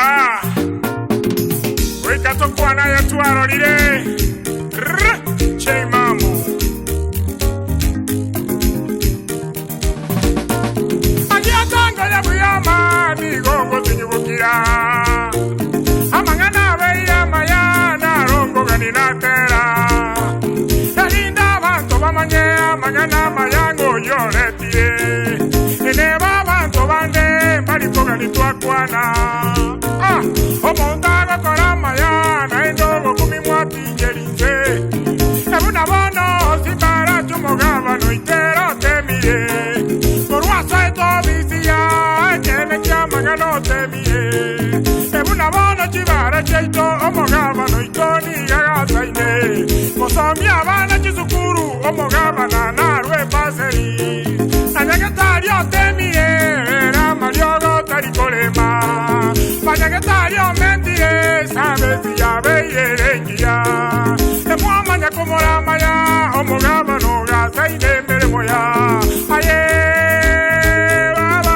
Ah, goika tokwana aya twarorire. Rr, J Mambo. Agiatango ya buyama nigo ngotinyugukira amang'ana abeire amaya narongogani natera erinde abanto bamanye amang'ana amaya ng'oyoretie Ineba abanto bande mbari kogani twakwana Ah, omonto agokora amaya naende ogokumi mwatincheri inse Buna bono simbarache omogabane oitera otemire, korwa asoete obisi ya ekeene ki'amang'ana otemire. Buna bono chibara chiaito omogabane oito nigo agasaine gosomia abana chisukuru, omogabana narwe ebaseri. Na nyagetari otemire ere amariogo tari korema, banyagetari omentire esabesi yabeire ere engiya. Emwamanya komorama ya omogabane ogasaine emeremo ya aye baba.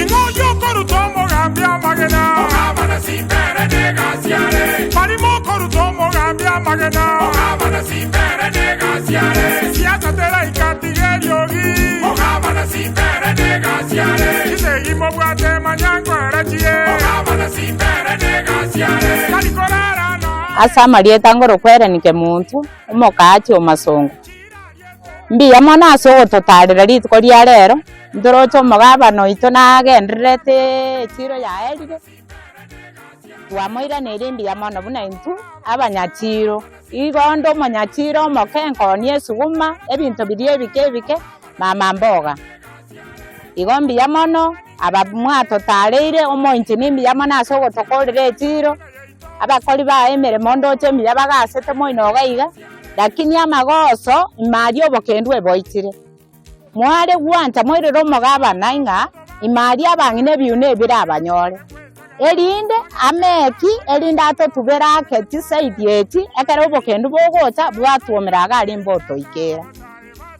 Ing'o oyio okoruta omogambi amagena? Ogabana simbere negasi are. Barimo okoruta omogambi amagena. Ogabana simbere negasi are. Siasa teraika tiga eriogi. Ogabana simbere negasi are. Chisegi mobwate manya nkoera chire. Ogabana simbere negasi are. Tari korara no. Ase amarieta ngorokwa Ellen Kemunto, omokaachi o Masongo. Mbuya mono ase ogototaarera rituko ria rero, ntoroche omogabana oito nagendererete echiro yaerire, twamoiraneire mbuya mono buna intwe abanyachiro. Igo onde omonyachiro omoke nkonia esuguma, ebinto biria ebike ebike, mama mboga. Igo mbuya mono, aba mwatotareire, omoinche nimbuya mono ase ogotokorera echiro, abakori baye emeremo ndoche mbuya bagasete moino iga iga, Lakini amagoso ime aria obokendu eboitire. Mware gwancha moirere omogabana ng'a ime aria abang'ina ebiuna ebi birabanyore, erinde ameki, erinde atotubere ake chisaidi echi, ekero obokendu bogocha bwatwomera iga aria mbotoikera.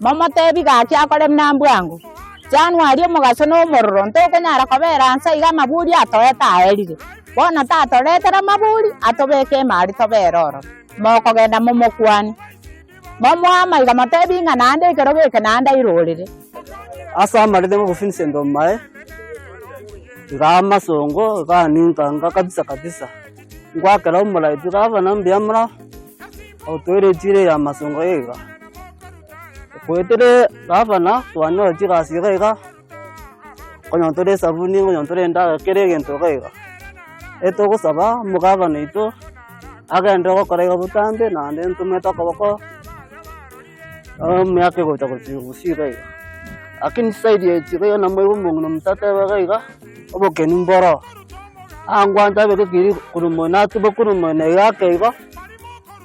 Momotebi gaki akore buna mbwango, Januari omogaso na omororo ntokonyara kobera nse iga amaburi atoete aerire. Bono tatoretera amaburi, atobeke ime aria tobere ororo. Mokogenda momokwanie, momoe amaiga, motebi ng'a naende ekero geke naende airorere. Ase amarete ng'a Vincent Omae, iga amasongo iga aninka nka kabisa kabisa, ngwakera omoraibi gavana mbuya mono, otoire echiro eye ya amasongo iga iga. Goetera gavana twanyora chigasi iga iga, nkonye tore esabuni, nkonye tore endagera, kera egento iga iga. Etogosaba omogavana oito. Agende gokora iga botambe, naende ntomete okoboko emiaka egocha gochia iga iga. Lakini chisaidi echi iga namoigwe omong'ina omonto atebe iga iga, obokeni mboro, angwanche abeke kiri korwa moino atube korwa moino iga ake igo,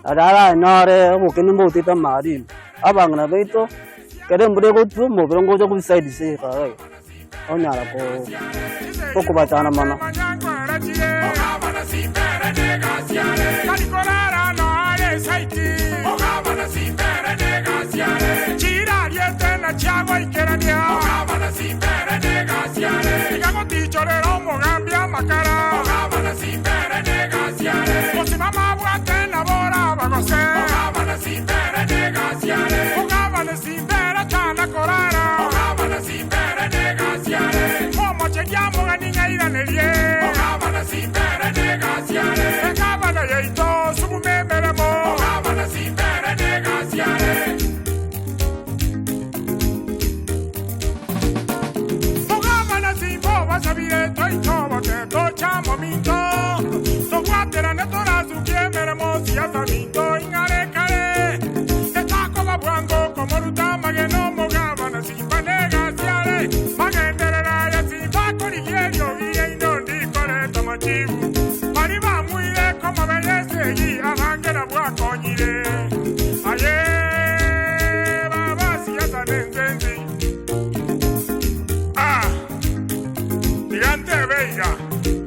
aria aranyore obokeni mbogotoita amari ime. Abang'ina baito, ekero embura egotwa omobere ngocha korwa chisaidi ase iga iga. Onyara gokobachana mono. Omochegia omogani ng'airanerie, Egabana yaito suguma emeremo. Mogabana simba obasabire toike obote tocha mominto, tobwaterane torasukie emeremo siasa minto ing'are kare, etakoba bwango komoruta amagena omogabana simba negasi are magenderero aya simba akorigia eriogi riaino ndikoreta machibu baria bamuire komobera esegi abange nabwo akonyire aye baba siasa nensensi ah tiga ntebe iga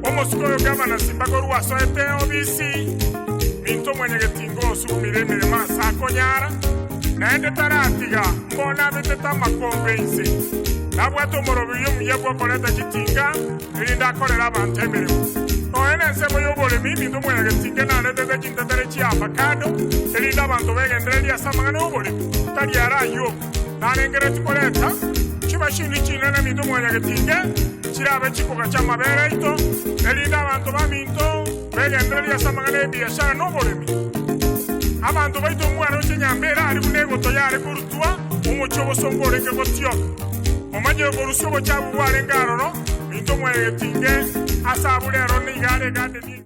omosuko oyo gavana simba korwa asoete obisi minto mwenyegetingo osugumire emeremo ase akonyara Naende taratiga, mbono abetete amakombe inse. Nabwate omoroberio omuya bw'okoreta chitinga, erinde akorere abanto emeremo. Nonya nensemo y'oboremi, ebinto mwanyagetinga naretete chintetere chia avocado, erinde abanto begendererie ase amang'ana y'oboremi, tari are ayio oka. Narengereretie koreta chimashini chinene ebinto mwanyagetinga chirabe chikogacha amabere aito, erinde abanto baminto begendererie ase amang'ana y'ebiashara na oboremi. Abanto baito mwaroche nyambera aria buna egoto yare korutwa, omochie obosongo orenge gotioka. Momanyire korusia obochafu bwarenge aroro, minto mwanyagetinge, ase abwo rero nigo are egadeni.